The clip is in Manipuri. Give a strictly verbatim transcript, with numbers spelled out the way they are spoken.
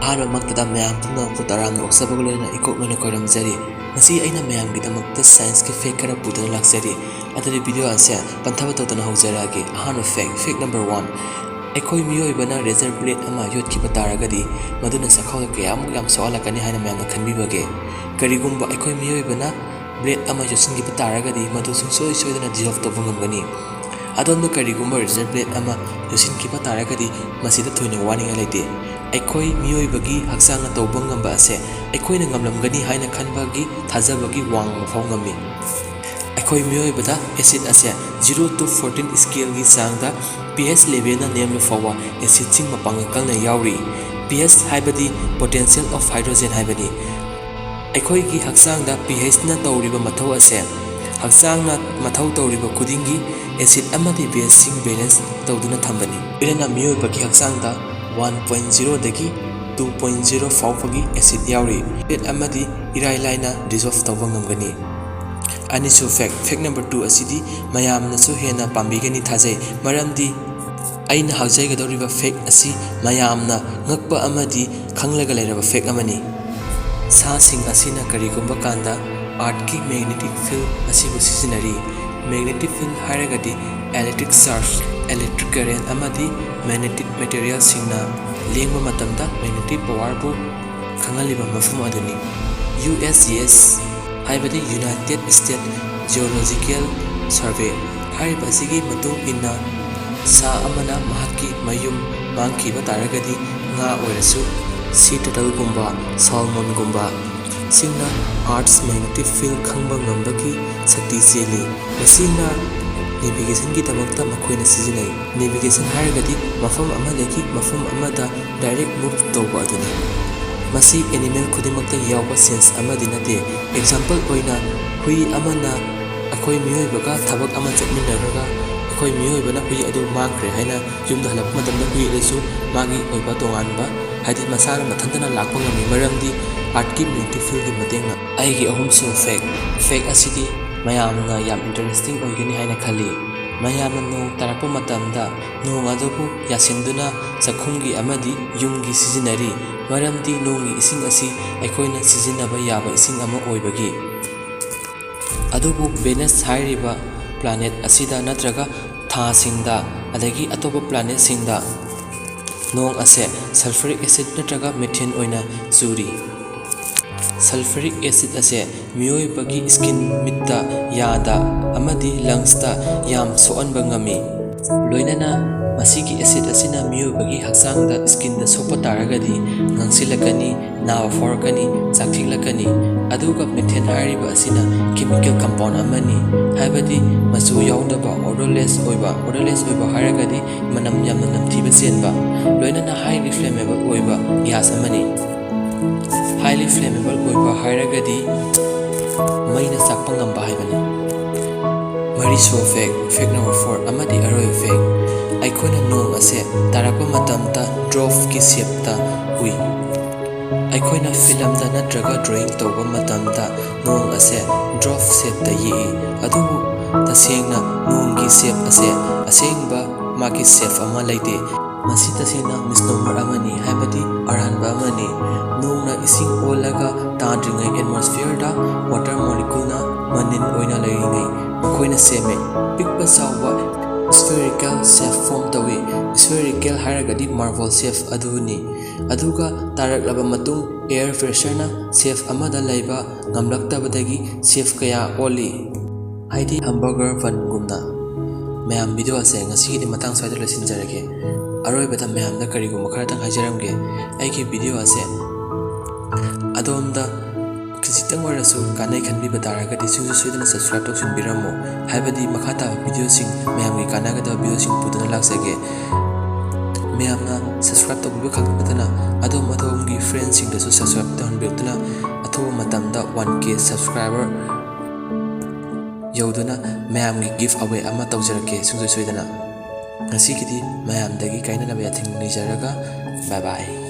ꯑꯍꯥꯟꯕꯃꯛꯇꯗ ꯃꯌꯥꯝ ꯄꯨꯝꯅꯃꯛꯄꯨ ꯇꯔꯥꯝꯅ ꯑꯣꯛꯆꯕꯒ ꯂꯣꯏꯅꯅ ꯏꯀꯣꯛ ꯂꯣꯏꯅ ꯈꯣꯏꯔꯝꯖꯔꯤ꯫ ꯉꯁꯤ ꯑꯩꯅ ꯃꯌꯥꯝꯒꯤꯗꯃꯛꯇ scienceꯀꯤ fact ꯈꯔ ꯄꯨꯗꯨꯅ ꯂꯥꯛꯆꯔꯤ꯫ ꯑꯗꯨꯗꯤ video ꯑꯁꯦ ꯄꯟꯊꯕ ꯇꯧꯗꯅ ꯍꯧꯖꯔꯛꯑꯒꯦ꯫ ꯑꯍꯥꯟꯕ fact, fact number one, ꯑꯩꯈꯣꯏ ꯃꯤꯑꯣꯏꯕꯅ razor blade ꯑꯃ ꯌꯣꯠꯈꯤꯕ ꯇꯥꯔꯒꯗꯤ ꯃꯗꯨꯅ ꯆꯥꯛꯈꯥꯎꯗ ꯀꯌꯥꯃꯨꯛ ꯌꯥꯝ ꯁꯣꯛꯍꯜꯂꯛꯀꯅꯤ ꯍꯥꯏꯅ ꯃꯌꯥꯝꯅ ꯈꯟꯕꯤꯕꯒꯦ? ꯀꯔꯤꯒꯨꯝꯕ ꯑꯩꯈꯣꯏ ꯃꯤꯑꯣꯏꯕꯅ blade ꯑꯃ ꯌꯣꯠꯁꯤꯟꯈꯤꯕ ꯇꯥꯔꯒꯗꯤ ꯃꯗꯨ ꯁꯨꯡꯁꯣꯏ ꯁꯣꯏꯗꯅ dissolve ꯇꯧꯕ ꯉꯝꯒꯅꯤ꯫ ꯑꯗꯣꯝꯅ ꯀꯔꯤꯒꯨꯝꯕ razor blade ꯑꯃ ꯌꯣꯠꯁꯤꯟꯈꯤꯕ ꯇꯥꯔꯒꯗꯤ ꯃꯁꯤꯗ ꯊꯣꯏꯅ ꯋꯥꯅꯤꯡꯉꯥꯏ ꯂꯩꯇꯦ꯫ ꯑꯩꯈꯣꯏ ꯃꯤꯑꯣꯏꯕꯒꯤ ꯍꯛꯆꯥꯡꯅ ꯇꯧꯕ ꯉꯝꯕ ꯑꯁꯦ ꯑꯩꯈꯣꯏꯅ ꯉꯝꯂꯝꯒꯅꯤ ꯍꯥꯏꯅ ꯈꯟꯕꯒꯤ ꯊꯥꯖꯕꯒꯤ ꯋꯥꯡꯃ ꯐꯥꯎ ꯉꯝꯃꯤ꯫ ꯑꯩꯈꯣꯏ ꯃꯤꯑꯣꯏꯕꯗ acid ꯑꯁꯦ zero to fourteen scaleꯒꯤ ꯆꯥꯡꯗ pH levelꯅ ꯅꯦꯝꯕ ꯐꯥꯎꯕ acidꯁꯤꯡ ꯃꯄꯥꯡꯒꯜ ꯀꯜꯅ ꯌꯥꯎꯔꯤ꯫ pH ꯍꯥꯏꯕꯗꯤ potential of hydrogen ꯍꯥꯏꯕꯅꯤ꯫ ꯑꯩꯈꯣꯏꯒꯤ ꯍꯛꯆꯥꯡꯗ pHꯅ ꯇꯧꯔꯤꯕ ꯃꯊꯧ ꯑꯁꯦ ꯍꯛꯆꯥꯡꯅ ꯃꯊꯧ ꯇꯧꯔꯤꯕ ꯈꯨꯗꯤꯡꯒꯤ acid ꯑꯃꯗꯤ baseꯁꯤꯡ balance ꯇꯧꯗꯨꯅ ꯊꯝꯕꯅꯤ꯫ ꯂꯣꯏꯅꯅ ꯃꯤꯑꯣꯏꯕꯒꯤ ꯍꯛꯆꯥꯡꯗ one point zeroꯗꯒꯤ two point zero ꯐꯥꯎꯕꯒꯤ acid ꯌꯥꯎꯔꯤ꯫ Acid ꯑꯃꯗꯤ ꯏꯔꯥꯏ ꯂꯥꯏꯅ dissolve ꯇꯧꯕ ꯉꯝꯒꯅꯤ꯫ ꯑꯅꯤꯁꯨ fact, fact number two ꯑꯁꯤꯗꯤ ꯃꯌꯥꯝꯅꯁꯨ ꯍꯦꯟꯅ ꯄꯥꯝꯕꯤꯒꯅꯤ ꯊꯥꯖꯩ, ꯃꯔꯝꯗꯤ ꯑꯩꯅ ꯍꯥꯏꯖꯒꯗꯧꯔꯤꯕ fact ꯑꯁꯤ ꯃꯌꯥꯝꯅ ꯉꯛꯄ ꯑꯃꯗꯤ ꯈꯪꯂꯒ ꯂꯩꯔꯕ fact ꯑꯃꯅꯤ꯫ ꯁꯥꯁꯤꯡ ꯑꯁꯤꯅ ꯀꯔꯤꯒꯨꯝꯕ ꯀꯥꯟꯗ Earthꯀꯤ magnetic field ꯑꯁꯤꯕꯨ ꯁꯤꯖꯤꯟꯅꯔꯤ꯫ Magnetic field ꯍꯥꯏꯔꯒꯗꯤ electric charge, electric current ꯑꯃꯗꯤ magnetic materialꯁꯤꯡꯅ ꯂꯦꯡꯕ ꯃꯇꯝꯗ magnetic powerꯕꯨ ꯈꯪꯍꯜꯂꯤꯕ ꯃꯐꯝ ꯑꯗꯨꯅꯤ꯫ USGS ꯍꯥꯏꯕꯗꯤ United States Geological Survey ꯍꯥꯏꯔꯤꯕ ꯑꯁꯤꯒꯤ ꯃꯇꯨꯡ ꯏꯟꯅ ꯁꯥ ꯑꯃꯅ ꯃꯍꯥꯛꯀꯤ ꯃꯌꯨꯝ ꯃꯥꯡꯈꯤꯕ ꯇꯥꯔꯒꯗꯤ ꯉꯥ ꯑꯣꯏꯔꯁꯨ sea turtleꯒꯨꯝꯕ salmonꯒꯨꯝꯕ ꯁꯤꯡꯅ Earth's magnetic field ꯈꯪꯕ ꯉꯝꯕꯒꯤ ꯁꯛꯇꯤ ꯆꯦꯜꯂꯤ꯫ ꯃꯁꯤꯅ navigationꯒꯤꯗꯃꯛꯇ ꯃꯈꯣꯏꯅ ꯁꯤꯖꯤꯟꯅꯩ꯫ Navigation ꯍꯥꯏꯔꯒꯗꯤ ꯃꯐꯝ ꯑꯃꯗꯒꯤ ꯃꯐꯝ ꯑꯃꯗ direct move ꯇꯧꯕ ꯑꯗꯨꯅꯤ꯫ ꯃꯁꯤ animal ꯈꯨꯗꯤꯡꯃꯛꯇ ꯌꯥꯎꯕ sense ꯑꯃꯗꯤ ꯅꯠꯇꯦ꯫ Example ꯑꯣꯏꯅ, ꯍꯨꯏ ꯑꯃꯅ ꯑꯩꯈꯣꯏ ꯃꯤꯑꯣꯏꯕꯒ ꯊꯕꯛ ꯑꯃ ꯆꯠꯃꯤꯟꯅꯔꯒ ꯑꯩꯈꯣꯏ ꯃꯤꯑꯣꯏꯕꯅ ꯍꯨꯏ ꯑꯗꯨ ꯃꯥꯡꯈ꯭ꯔꯦ ꯍꯥꯏꯅ ꯌꯨꯝꯗ ꯍꯜꯂꯛꯄ ꯃꯇꯝꯗ ꯍꯨꯏ ꯑꯗꯨꯁꯨ ꯃꯥꯒꯤ ꯑꯣꯏꯕ ꯇꯣꯉꯥꯟꯕ, ꯍꯥꯏꯗꯤ ꯃꯁꯥꯅ ꯃꯊꯟꯇꯅ ꯂꯥꯛꯄ ꯉꯝꯃꯤ, ꯃꯔꯝꯗꯤ Earthꯀꯤ magnetic fieldꯒꯤ ꯃꯇꯦꯡꯅ꯫ ꯑꯩꯒꯤ ꯑꯍꯨꯝꯁꯨ fact, fact ꯑꯁꯤꯗꯤ ꯃꯌꯥꯝꯅ ꯌꯥꯝ interesting ꯑꯣꯏꯒꯅꯤ ꯍꯥꯏꯅ ꯈꯜꯂꯤ꯫ ꯃꯌꯥꯝꯅ ꯅꯣꯡ ꯇꯥꯔꯛꯄ ꯃꯇꯝꯗ ꯅꯣꯡ ꯑꯗꯨꯕꯨ ꯌꯥꯁꯤꯟꯗꯨꯅ ꯆꯥꯛꯈꯨꯝꯒꯤ ꯑꯃꯗꯤ ꯌꯨꯝꯒꯤ ꯁꯤꯖꯤꯟꯅꯔꯤ, ꯃꯔꯝꯗꯤ ꯅꯣꯡꯒꯤ ꯏꯁꯤꯡ ꯑꯁꯤ ꯑꯩꯈꯣꯏꯅ ꯁꯤꯖꯤꯟꯅꯕ ꯌꯥꯕ ꯏꯁꯤꯡ ꯑꯃ ꯑꯣꯏꯕꯒꯤ꯫ ꯑꯗꯨꯕꯨ ꯚꯦꯅꯁ ꯍꯥꯏꯔꯤꯕ ꯄ꯭ꯂꯥꯅꯦꯠ ꯑꯁꯤꯗ ꯅꯠꯇ꯭ꯔꯒ ꯊꯥꯁꯤꯡꯗ ꯑꯗꯒꯤ ꯑꯇꯣꯞꯄ ꯄ꯭ꯂꯥꯅꯦꯠꯁꯤꯡꯗ ꯅꯣꯡ ꯑꯁꯦ ꯁꯜꯐꯔꯤꯛ ꯑꯦꯁꯤꯗ ꯅꯠꯇ꯭ꯔꯒ ꯃꯤꯊꯦꯟ ꯑꯣꯏꯅ ꯆꯨꯔꯤ꯫ ꯁꯜꯐꯔꯤꯛ ꯑꯦꯁꯤꯗ ꯑꯁꯦ ꯃꯤꯑꯣꯏꯕꯒꯤ ꯁ꯭ꯀꯤꯟ, ꯃꯤꯠꯇ, ꯌꯥꯗ ꯑꯃꯗꯤ ꯂꯪꯁꯇ ꯌꯥꯝ ꯁꯣꯛꯍꯟꯕ ꯉꯝꯃꯤ꯫ ꯂꯣꯏꯅꯅ ꯃꯁꯤꯒꯤ ꯑꯦꯁꯤꯗ ꯑꯁꯤꯅ ꯃꯤꯑꯣꯏꯕꯒꯤ ꯍꯛꯆꯥꯡꯗ, ꯁ꯭ꯀꯤꯟꯗ ꯁꯣꯛꯄ ꯇꯥꯔꯒꯗꯤ ꯉꯥꯡꯁꯤꯜꯂꯛꯀꯅꯤ, ꯅꯥꯕ ꯐꯥꯎꯔꯛꯀꯅꯤ, ꯆꯥꯛꯊꯤꯛꯂꯛꯀꯅꯤ꯫ ꯑꯗꯨꯒ ꯃꯤꯊꯦꯟ ꯍꯥꯏꯔꯤꯕ ꯑꯁꯤꯅ ꯀꯦꯃꯤꯀꯦꯜ ꯀꯝꯄꯥꯎꯟ ꯑꯃꯅꯤ, ꯍꯥꯏꯕꯗꯤ ꯃꯆꯨ ꯌꯥꯎꯗꯕ, ꯑꯣꯗꯣꯔꯂꯦꯁ ꯑꯣꯏꯕ꯫ ꯑꯣꯗꯣꯔꯂꯦꯁ ꯑꯣꯏꯕ ꯍꯥꯏꯔꯒꯗꯤ ꯃꯅꯝ ꯌꯥꯝꯅ ꯅꯝꯊꯤꯕ ꯆꯦꯟꯕ, ꯂꯣꯏꯅꯅ ꯍꯥꯏꯂꯤ ꯐ꯭ꯂꯦꯃꯦꯕꯜ ꯑꯣꯏꯕ ꯒ꯭ꯌꯥꯁ ꯑꯃꯅꯤ꯫ ꯍꯥꯏꯂꯤ ꯐ꯭ꯂꯦꯃꯦꯕꯜ ꯑꯣꯏꯕ ꯍꯥꯏꯔꯒꯗꯤ ꯃꯩꯅ ꯆꯥꯛꯄ ꯉꯝꯕ ꯍꯥꯏꯕꯅꯤ꯫ ꯃꯔꯤꯁꯨꯕ ꯐꯦꯛ, ꯐꯦꯛ ꯅꯝꯕꯔ ꯐꯣꯔ ꯑꯃꯗꯤ ꯑꯔꯣꯏꯕ ꯐꯦꯛ, ꯑꯩꯈꯣꯏꯅ ꯅꯣꯡ ꯑꯁꯦ ꯇꯥꯔꯛꯄ ꯃꯇꯝꯗ ꯗ꯭ꯔꯣꯞꯀꯤ ꯁꯦꯞꯇ ꯎꯏ꯫ ꯑꯩꯈꯣꯏꯅ ꯐꯤꯂꯝꯗ ꯅꯠꯇ꯭ꯔꯒ ꯗ꯭ꯔꯣꯌꯤꯡ ꯇꯧꯕ ꯃꯇꯝꯗ ꯅꯣꯡ ꯑꯁꯦ ꯗ꯭ꯔꯣꯞ ꯁꯦꯞꯇ ꯌꯦꯛꯏ, ꯑꯗꯨꯕꯨ ꯇꯁꯦꯡꯅ ꯅꯣꯡꯒꯤ ꯁꯦꯞ ꯑꯁꯦ ꯑꯁꯦꯡꯕ ꯃꯥꯒꯤ ꯁꯦꯞ ꯑꯃ ꯂꯩꯇꯦ꯫ ꯃꯁꯤ ꯇꯁꯦꯡꯅ ꯃꯤꯁꯅꯣꯃꯔ ꯑꯃꯅꯤ, ꯍꯥꯏꯕꯗꯤ ꯑꯔꯥꯟꯕ ꯑꯃꯅꯤ꯫ ꯅꯣꯡꯅ ꯏꯁꯤꯡ ꯑꯣꯜꯂꯒ ꯇꯥꯗ꯭ꯔꯤꯉꯩ ꯑꯦꯠꯃꯣꯁꯐꯤꯌꯔꯗ ꯋꯥꯇꯔ ꯃꯣꯂꯤꯀ꯭ꯌꯨꯜꯅ ꯃꯅꯤꯟ ꯑꯣꯏꯅ ꯂꯩꯔꯤꯉꯩ ꯃꯈꯣꯏꯅ ꯁꯦꯝꯃꯦ꯫ ꯄꯤꯛꯄ ꯆꯥꯎꯕ ꯁ꯭ꯐꯦꯔꯤꯀꯦꯜ ꯁꯦꯞ ꯐꯣꯝ ꯇꯧꯏ꯫ ꯁ꯭ꯐꯦꯔꯤꯀꯦꯜ ꯍꯥꯏꯔꯒꯗꯤ ꯃꯥꯔꯕꯜ ꯁꯦꯞ ꯑꯗꯨꯅꯤ꯫ ꯑꯗꯨꯒ ꯇꯥꯔꯛꯂꯕ ꯃꯇꯨꯡ ꯑꯦꯌꯔ ꯄ꯭ꯔꯦꯁꯔꯅ ꯁꯦꯞ ꯑꯃꯗ ꯂꯩꯕ ꯉꯝꯂꯛꯇꯕꯗꯒꯤ ꯁꯦꯞ ꯀꯌꯥ ꯑꯣꯜꯂꯤ, ꯍꯥꯏꯗꯤ ꯍꯝꯕꯔꯒꯔ ꯕꯟꯒꯨꯝꯅ꯫ ꯃꯌꯥꯝ, ꯚꯤꯗꯤꯑꯣ ꯑꯁꯦ ꯉꯁꯤꯒꯤꯗꯤ ꯃꯇꯥꯡ ꯁ꯭ꯋꯥꯏꯗ ꯂꯣꯏꯁꯤꯟꯖꯔꯒꯦ꯫ ꯑꯔꯣꯏꯕꯗ ꯃꯌꯥꯝꯗ ꯀꯔꯤꯒꯨꯝꯕ ꯈꯔꯇꯪ ꯍꯥꯏꯖꯔꯝꯒꯦ꯫ ꯑꯩꯒꯤ ꯚꯤꯗꯤꯑꯣ ꯑꯁꯦ ꯑꯗꯣꯝꯗ ꯈꯖꯤꯛꯇꯪ ꯑꯣꯏꯔꯁꯨ ꯀꯥꯟꯅꯩ ꯈꯟꯕꯤꯕ ꯇꯥꯔꯒꯗꯤ ꯁꯨꯡꯁꯣꯏ ꯁꯣꯏꯗꯅ ꯁꯕꯁꯀ꯭ꯔꯥꯏꯕ ꯇꯧꯁꯤꯟꯕꯤꯔꯝꯃꯨ, ꯍꯥꯏꯕꯗꯤ ꯃꯈꯥ ꯇꯥꯕ ꯚꯤꯗꯤꯑꯣꯁꯤꯡ, ꯃꯌꯥꯝꯒꯤ ꯀꯥꯟꯅꯒꯗꯕ ꯚꯤꯗꯤꯑꯣꯁꯤꯡ ꯄꯨꯗꯨꯅ ꯂꯥꯛꯆꯒꯦ꯫ ꯃꯌꯥꯝꯅ ꯁꯕꯁꯀ꯭ꯔꯥꯏꯕ ꯇꯧꯕꯤꯕ ꯈꯛꯇ ꯅꯠꯇꯅ ꯑꯗꯣꯝ ꯑꯗꯣꯝꯒꯤ ꯐ꯭ꯔꯦꯟꯁꯤꯡꯗꯁꯨ ꯁꯕꯁꯀ꯭ꯔꯥꯏꯕ ꯇꯧꯍꯟꯕꯤꯔꯛꯇꯨꯅ ꯑꯊꯨꯕ ꯃꯇꯝꯗ ꯋꯥꯟ ꯀꯦ ꯁꯕꯁꯀ꯭ꯔꯥꯏꯕꯔ ꯌꯧꯗꯨꯅ ꯃꯌꯥꯝꯒꯤ ꯒꯤꯐ ꯑꯋꯦ ꯑꯃ ꯇꯧꯖꯔꯛꯀꯦ ꯁꯨꯡꯁꯣꯏ ꯁꯣꯏꯗꯅ꯫ ꯉꯁꯤꯒꯤꯗꯤ ꯃꯌꯥꯝꯗꯒꯤ ꯀꯥꯏꯅꯅꯕ ꯌꯥꯊꯪ ꯅꯤꯖꯔꯒ bye bye꯫